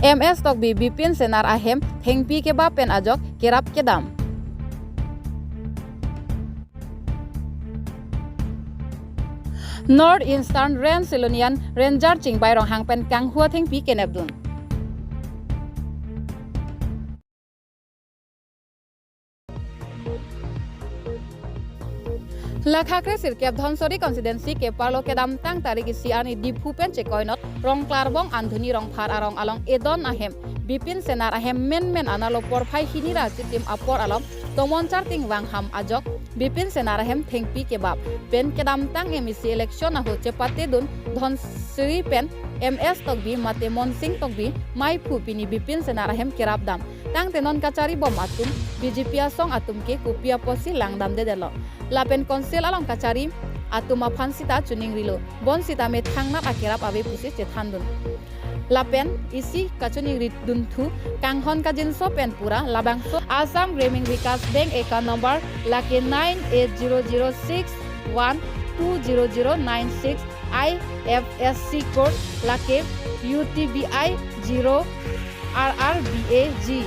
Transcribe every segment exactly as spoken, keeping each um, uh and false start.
M S Tokbi Bipin Senar ahem thengpi kebap pen ajok kerap kedam. North Eastern Range Silonijan Ranger Chingbai Ronghang pen kanghu athengpi kenepdun. Lakha kre sirkep Dhansiri constituency keparlo kedamtang tarik isi arni Diphu pen chekoinot Rongklarbong Anthony Rongphar arong along edon ahem Bipin Senar ahem menmen analo porphai hini ra chitim apor along tomon charting vangham ajok Bipin Senar ahem thengpi kebap pen kedamtang M A C election ahut chepatedun Dhansiri pen M S Tokbi mate Monsing Tokbi maiphu pini Bipin Senar ahem kerap dam. Tangte non kachari bom atum B J P asong atum ke kopi apotsi langdamdedetlo. Lapen council along kachari atum aphan sita chuningrilo. Bonsita me thangnat akerap ave pusi chethandun. Lapen isi kachuningri dunthu kanghon kajinso pen pura labangso Assam Gramin Vikas Bank account number lake nine eight zero zero six one two zero zero nine six, I F S C code lake U T B I zero R R B A G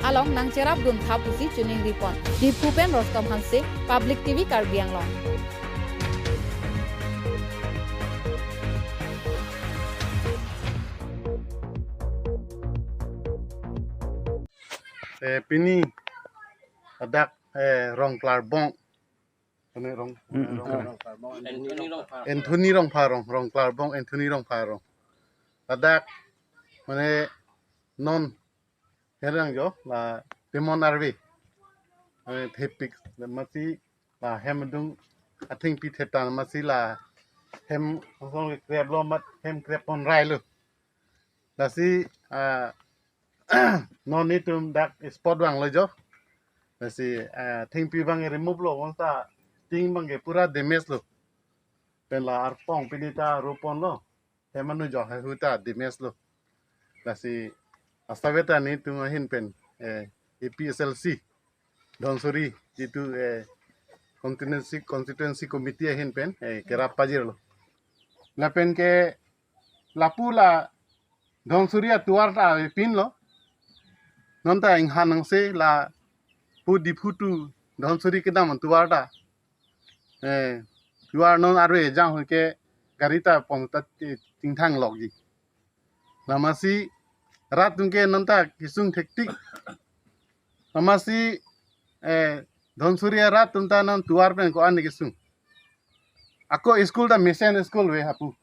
along nangcherapdun tha pusi chuningripon. Diphu pen Rostom Hanse, Public T V Karbi Anglong. Eh, pini ladak, eh, Rongklarbong. Kone Rong, hmm, Rong, hmm, Rong, Anthony Rongphar. Anthony Rongphar arong, Rongklarbong Anthony Rongphar arong. Ladak mane non herang jo la temon arve. Mane thepik, la masi la hem adung athengpi theptan masi la hem asong kreplo mat hem krep pon railo. Lasi, ah, non netum dak spot vanglo jo. Lasi, ah, thengpi abang remove lo, bonta ting abang ke pura damage lo. Pen la arpong pini ta ropon lo. Hem anu jo haihui ta damage lo. Lasi asaveta netum ahin pen, eh, A P H L C Dhansiri jitu, eh, constituency, constituency committee ahin pen, eh, kerap pajirlo. Lapen ke lapu la Dhansiri atovar ta avepinlo. Non ta inghan nangse lapu Diphu to Dhansiri kedam atovar ta. Eh, tovar non arve jang hui ke gari ta pon ta, eh, tingthang lokji. Lamasi rat atum ke non ta kesung thektik. Lamasi, eh, Dhansiri arat atum ta non tovar pen ko-an kesung. Ako school ta mesen school ave hapu.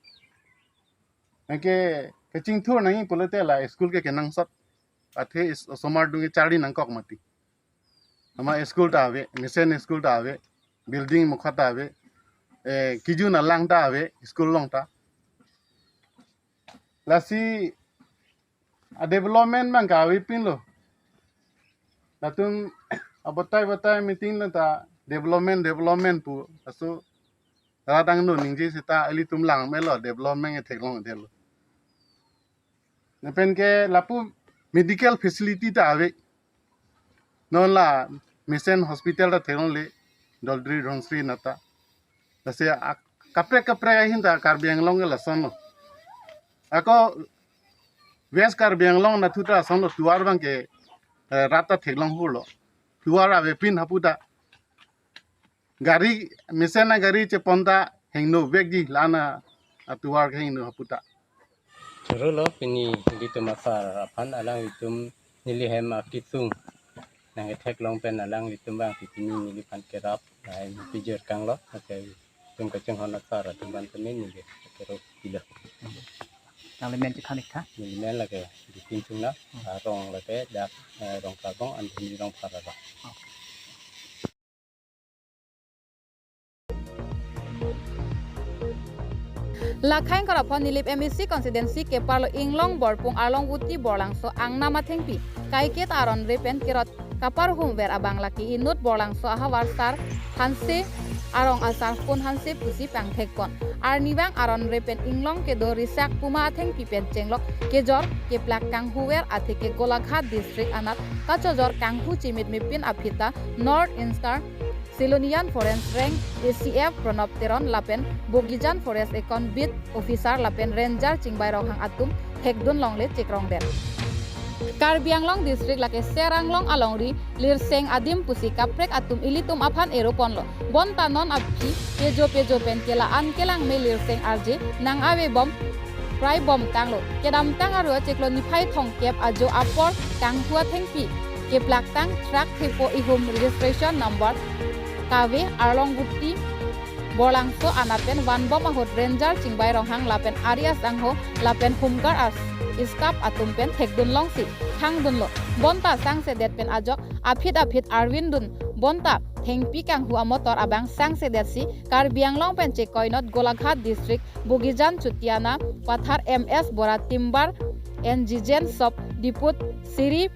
Anke kachingthur nangji pulote la school ke kenangsot. Athe is-, osomar atum ke charli nangkok mati. Ama school ta ave, mesen school ta ave, building mokha ta ave, eh, kejun alang ta ave, school along ta. Lasi a-development abang ke avepinlo. Latum abotai botai meeting along ta development, development pu. Laso rat angno ningje seta ilitum lang melo development ketheklongdetlo. Lapen ke lapu medical facility ta ave. Non la mission hospital ta theklongle, Doldri Dhansiri anat ta. Lasi ak-, kaprek kaprek ahin ta Karbi Anglong ke lasonlo. Ako West Karbi Anglong anatthu ta lasonlo, tovar abang ke, eh, rat ta theklong hurlo. Tovar avepin hapu ta gari, mesen agari chepon ta hingno vekji, la-an atovar ke hingno hapu ta. Choro lo pini nelitum asar aphan alanglitum neli hem akesung nangketheklong pen alanglitum abang pini neliphan kerap, lahai pijir kanglo, okay, tum kachinghon asar atum abang tame neli kerap pilo. Nangli men chethan ik tha? Neli men lake Bipin Singnar, hmm, arong lake dak, eh, Rongklarbong, Anthony Rongphar arong. Lakhain Karaphon Nilip M A C constituency keparlo Inglong Borpung Arlongguti Borlangso angnam athengpi kaiketa aron repen kerot kaparhumver abang lake inut Borlangso ahavar Sar Hanse arong asar Pun Hanse pusi pangthekpon. Arnivang aron repen inglong kedo risak puma athengpi pen chenglok kejor keplak kanghuver atheke Golaghat district anat kachojor kanghu chimit mepin aphi ta North Eastern Silonijan Forest Range A C F Pranab Teron lapen Bogijan Forest Account Beat Officer lapen Ranger Chingbai Ronghang atum thekdun longle chekrongdet. Karbi Anglong District lake Serang Long alongri lirseng adim pusi kaprek atum ilitum aphan ero ponlo. Bonta non aphi pejo pejo pen kela-an kelangme lirseng arje nang-ave bom prai bom tanglo. Kedamtang arlo chiklo niphai thomkep ajo apor kanghu athengpi keplaktang truck thepo ihum registration number kave Arlong Guti Borlangso anapen vanbom ahut Ranger Chingbai Ronghang lapen ari asangho lapen Home Guard as staff atum pen thekdun longsi thangdunlo. Bonta sangsedet pen ajok aphit aphit arvindun bonta thengpi kanghu amotor abang sangsedetsi Karbi Anglong pen chekoinot Golaghat District Bogijan Chutiana Pathar M S Bora Timber and Jijen Shop Diput Siri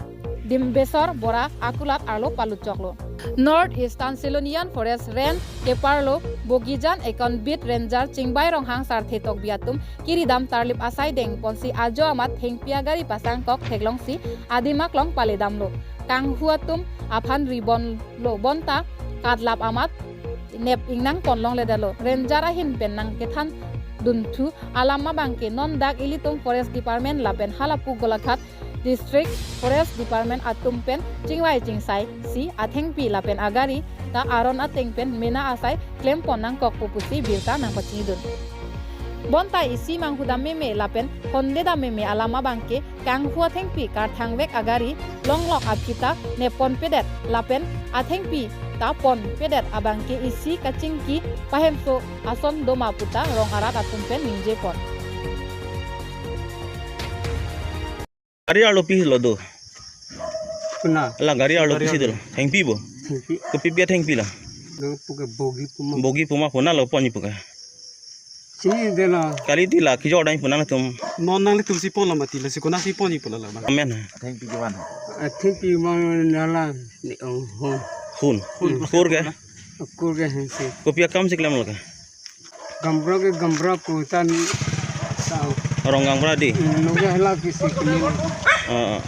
Dimbesor Bora akulat arlo paluchoklo. North Eastern Silonijan Forest Range keparlo Bogijan Account Beat Ranger Chingbai Ronghang Sarthe Tokbi atum kiridam tarlip asai dengponsi ajo amat thengpi agari pasangkok theklongsi adim aklong paledamlo. Kanghu atum aphan ribonlo bonta katlap amat nep ingnang ponlongledetlo. Ranger ahin pen nang kethan dunthu alam abangke non dak ilitum Forest Department lapen halapu Golaghat District Forest Department atum pen chingvai chingsaisi athengpi lapen agari ta aron ateng pen mena asai klempon nangkokpo pusi birta nangpachinidun. Bonta isi manghudam meme lapen hondedam meme alam abangke kanghu athengpi karthangvek agari longlok aphi ta nepponpedet lapen athengpi ta ponpedet abangke isi kachingki pahemso ason doma puta rong arat atum pen ningjepon. Gari arlo pilo do? Kuna. La gari arlo Gari pisi arlo. Do? Thengpi bo? Thengpi. Kopi pi athengpi la? Nang puke bogi puma. Bogi puma puna lo poni puke. Sini de la. Kali di la kijor dang puna tum. Non nanglitum si pon la mati la si kuna si poni pula la bang. Amen. Thengpi kiwan. Athengpi mang nala ni ong hon. Hun. Hun. Kur ke? Kur ke hensi. Kopi akam si klem lo ke? Gamra ke gamra kutan sa. Rong gamra di? Noga hela kisi kini. Ah, ah.